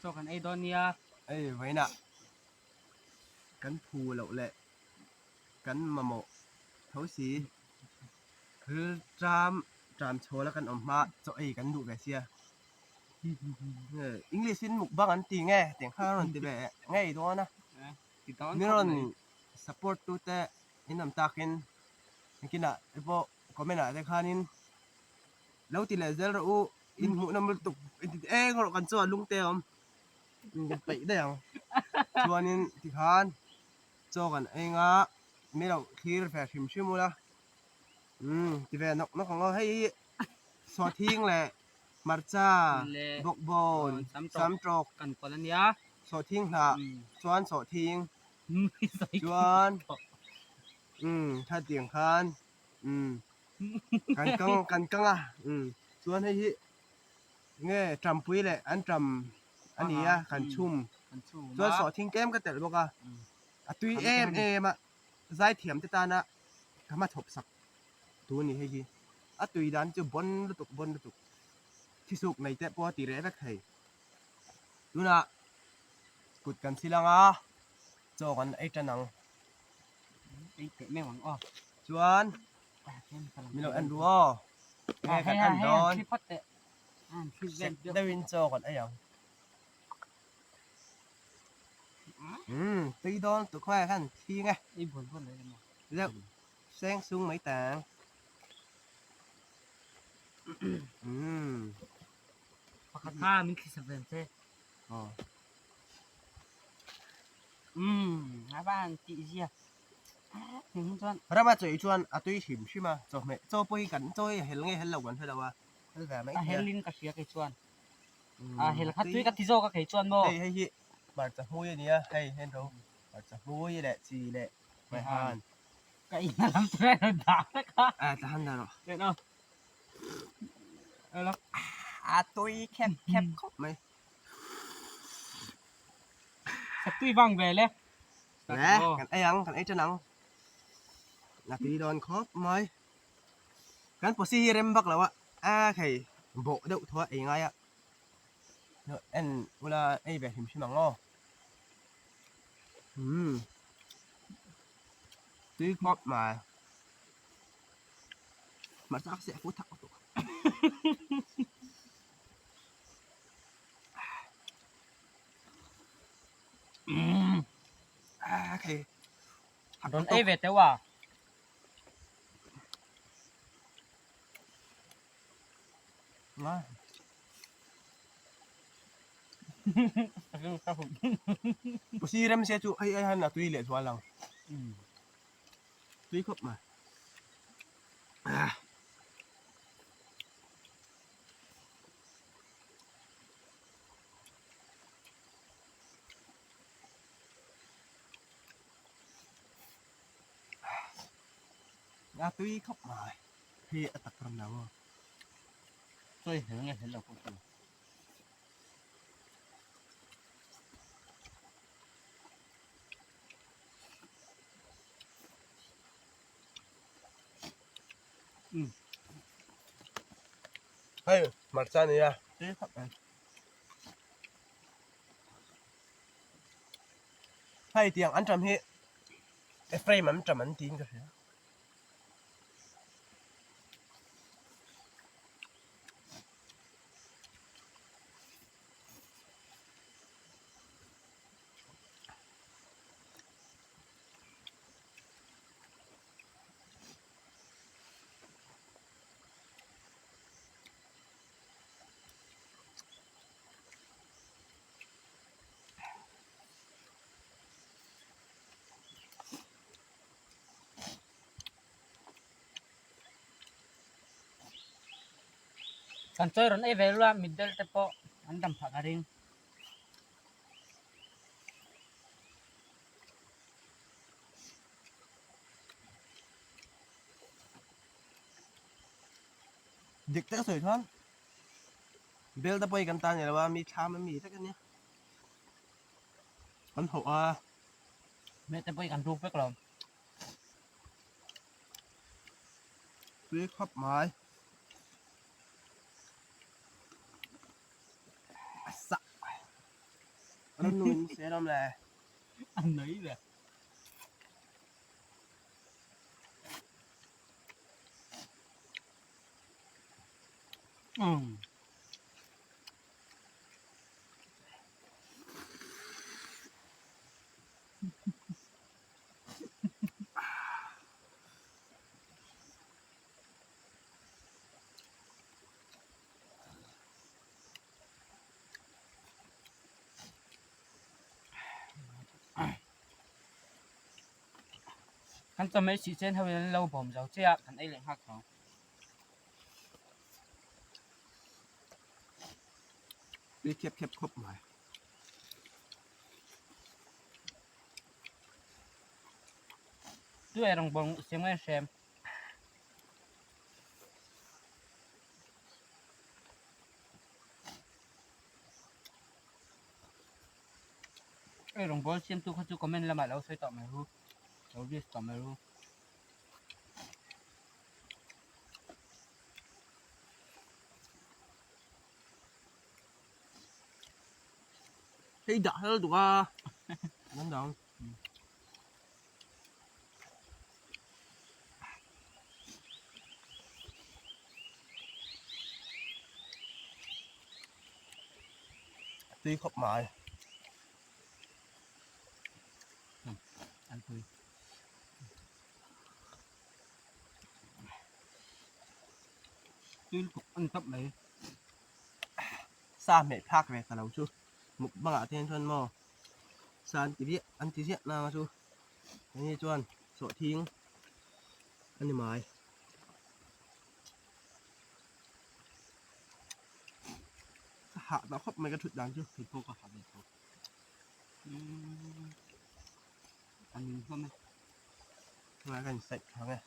Chaw kan ei dawn nia. Hei vawiinah kan phu loh leh kan mamawh tho si rilṭam ṭam chhawl a kan awm hma chaw ei kan duh ve sia. English in mukbang an ti nge tiang kha a rawn ti ve ngei dawn a. Min rawn support tute in awm takin engkinah te pawh comment ah te khanin lo ti leh zel rawh u in hmuh nawm lutuk in ti eng erawh kan chuan lung te a awm kan peih daih ang chuanin tikhan chaw kan eng a mi lo thlir ve hrim hrim ula umm ti ve nawk nawk ang aw hei hi sawhthing leh hmarcha bawkbawn samtawk kan pawlh a nia sawhthing hnah chuan sawhthing chuan umm thatiang khan umm kan kang kan kang a umm chuan hei hi nge tampui leh an tam a ni a kan chhum chuan sawhthing tlem ka telh bawk a a tui em em a zaithiam te tana ka hmachhawp sak tu a ni hei hi a tui dan chu bawn lutuk bawn lutuk thisuk nei te pawh a ti reh vek thei tunah kut kan sil ang a chaw kan ei tan ang. Chuan min lo en ru aw nge kan en dawn sek deuhin chaw kan ei ang umm tui dawn tuk khawiah khan thing e deuh seng sung mai tang umm pakhat kha min thli sak ve ang che aw. Umm a van tih zia eng chuan Rama chawi chuan a tui hrim hrim a chawhmeh chaw pawh hi kan chaw hi a hel nge hel lo kan hre lo a hel ve mai a hel in ka hria kei chuan a hel kha tui ka ti zawk a kei chuan maw hei hei hi hmarcha hmui a nia hei hen ro hmarcha hmui leh chi leh maihan ka in a lam tur a rawn dah vek a a ta han dah rawh en aw a tui khep khep khawp mai. Satui vang ve le. Le, kan ei ang, kan ei tan ang. Na tui dawn khawp mai. Kan posi hi rem vak lo a, a khei bawh deuh thaw a ei ngai a. En ula ei ve hrim hrim ang aw. Umm. Tui khawp mai. Mahse a seh fu thak lutuk. Rawn ei ve teuh a. Pusi rem se chu hei ai hian a tui leh zual ang. Tui khawp mai. A tui khawp mai hi a tak ram lo aw. Chawi hel nge hel lo pawh chu. Hei hmarcha a ni a tui khawp mai hei tiang an ṭam hi Ephraim an ṭam an tiin ka hria. Kan chawi rawn ei ve lua mitdel te pawh an dam phah ka ring. Dik tak sawi chuan bel te pawh hi kan tan ni lo a mi thlam a mi vek a nia kan hawh a meh te pawh hi kan ruk vek lo tui khawp mai a sak. Rannung in se ram le. An nui ve. Um. Kan chawhmeh sih chen ho in an lo bawm zo chiah a, kan ei leh nghak tho. Tui khep khep khawp mai. Tui rawng bawng siam ngai hrem. Ei rawngbawl siamtu kha chu comment lamah lo sawi tawh mai ru lo list tawh mai ru. Hei dah hal duh a nan dang. Tui khawp mai. An tui. Tui lutuk an tap mai. Sa hmeh phak ve ta lo chu mukbang ah te hian chuan maw sa an ti viah an ti ziah nang a chu hei chuan sawhthing a ni mai. Ka hah tawh khawp mai ka thut dan chu. Kei pawh ka hah ve tawh. Umm a ning hlawm e. Tunah ka insaih thang e.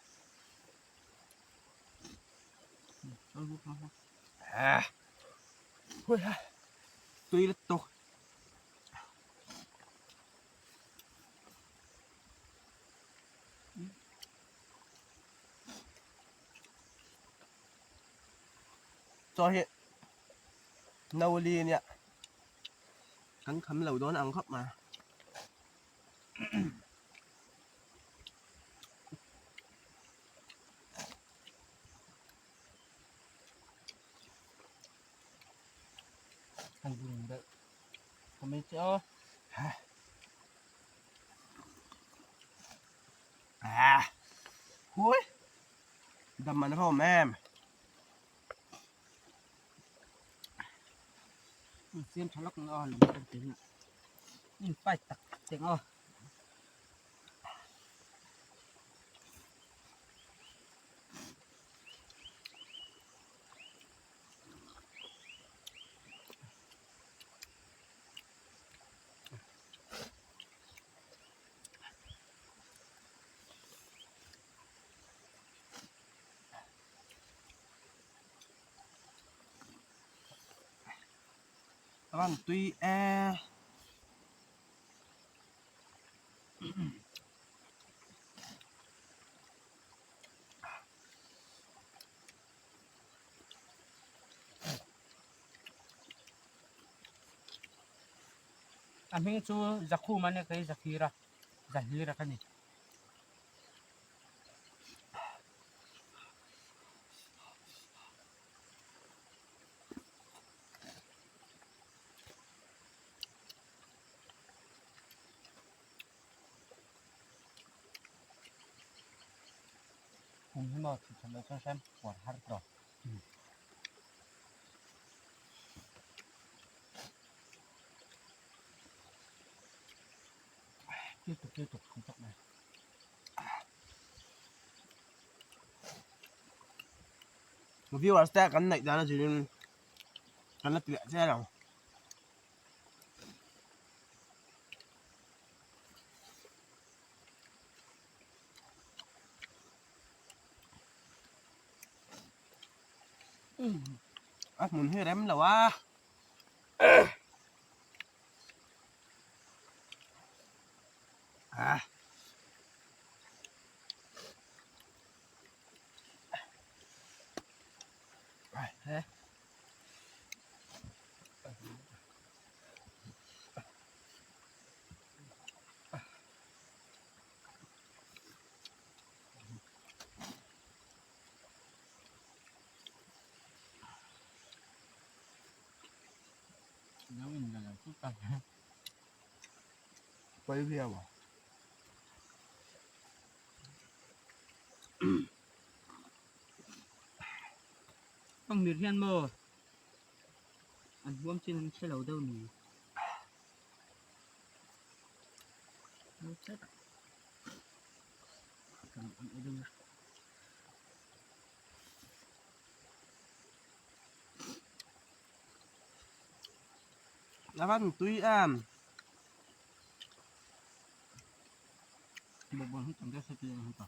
Tui lutuk. Chaw hi no li ania kan kham lo dawn ang khawp mai. Kan bung belh ka mai che aw. À, hui, đầm anh hôm em. Siam tha lawk aw lung kan teng a. In fight tak teng aw. Ran tui e. A hming chu Zakhum a nia kei Zakhira Zahira ka ni. Kum hi maw thut loh chuan hram puar har tawh. Tiếp tục tiếp tục không tóc này. Viewers te kan neih dan a zirin kan la ti leh zel ang. A hmun hi rem lo a. Ah. Lo in la lo tut a. Pawi viau a. Ang mir hian maw an huam chin an hre lo deuh ni. A van tui em. Bawkbawn hi tam deuh se tui ang heta.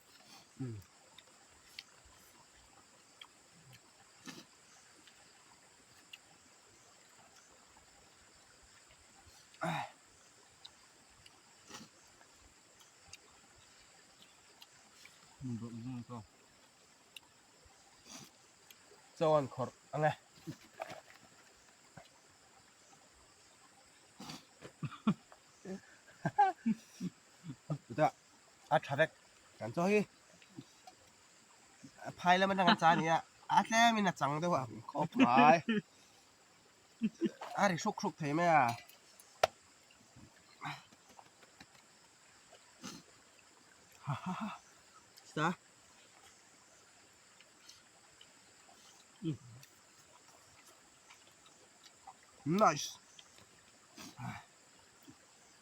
Chaw an khawrh ang e. Chutah a tha vek kan chaw hi phai lam atang an cha ania a tlemin a chang deuh a khawp mai a ri hruk hruk thei mai a. Sa Nice.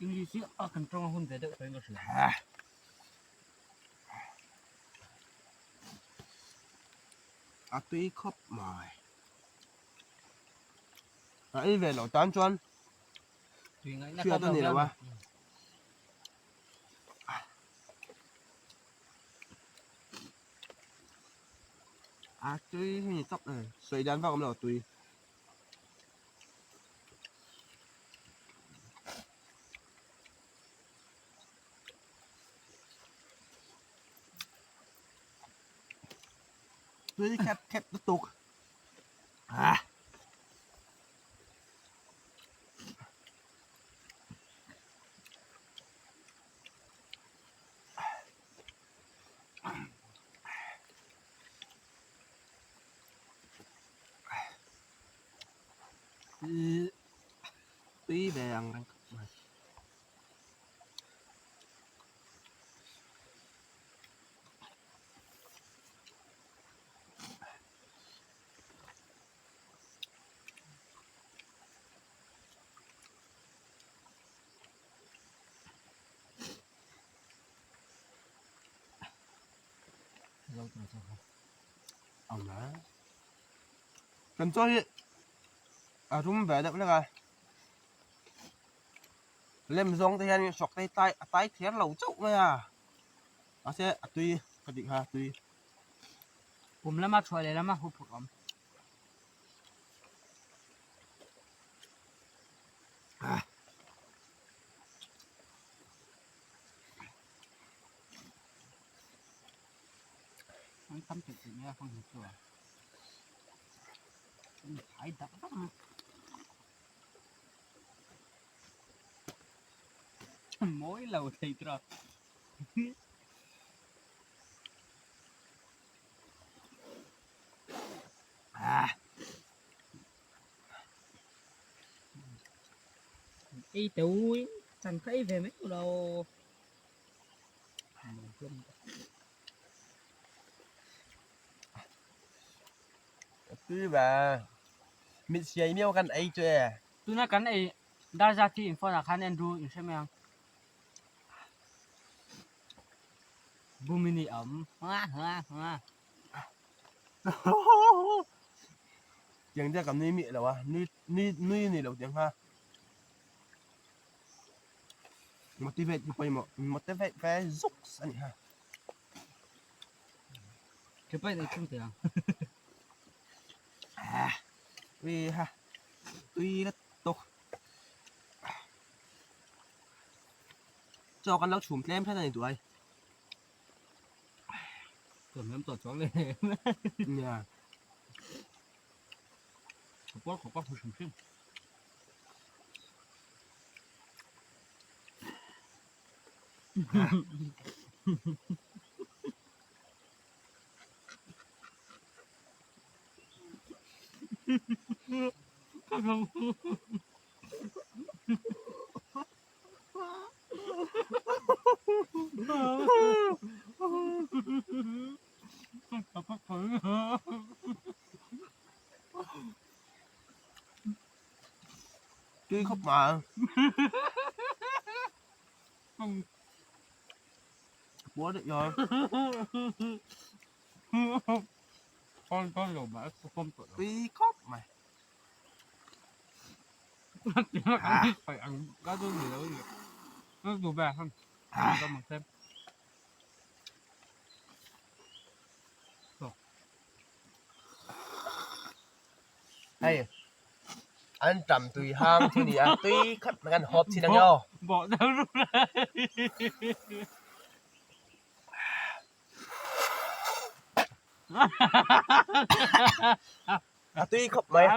English hi a kan tawng a hun ve deuh tawhin ka hria. A tui khawp mai. A ei ve loh tan chuan hriat a ni lo a. A tui hi ni tawp e, sawi dan vak awm lo a tui. Tui khep khep lutuk. Ah. Tui ve ang reng khawp mai. Kan chaw hi a rum ve deuh hlek a lem zawng te hian hrawk te hi tai a tai kher lo chauh mai a mahse a tui ka tih kha a tui. Pum lama chhuah leh lama huphurh awm. An tam telh telh mai a fang hi chu a thai dak dak a. Mawi lo thei tura. Ei teu chan kha ei ve mai lo. Tui va mit siai miau kan ei chu e. Tuna kan ei darza khi in phone ah khan en ru in hre mai ang. Bumini awm. Tiang te ka nui miah lo a, nui nui nui a ni lo tiang kha. Motivate hi pawimawh, motivate ve zuks a ni kha. Ke pai nei chung teh ang. Ui ha, tui la tawk. Chaw kan lo chhum tlem hret a ni duai. Tuan lam tawh chuang le. Nia. Khawpawr khawpawr hu hrim hrim. Tui khawp mai. Puar daih lo. Tui khawp mai. Hei an tam tui hang chu ni a tui khat mai kan hawp chin ang aw. A tui khawp mai.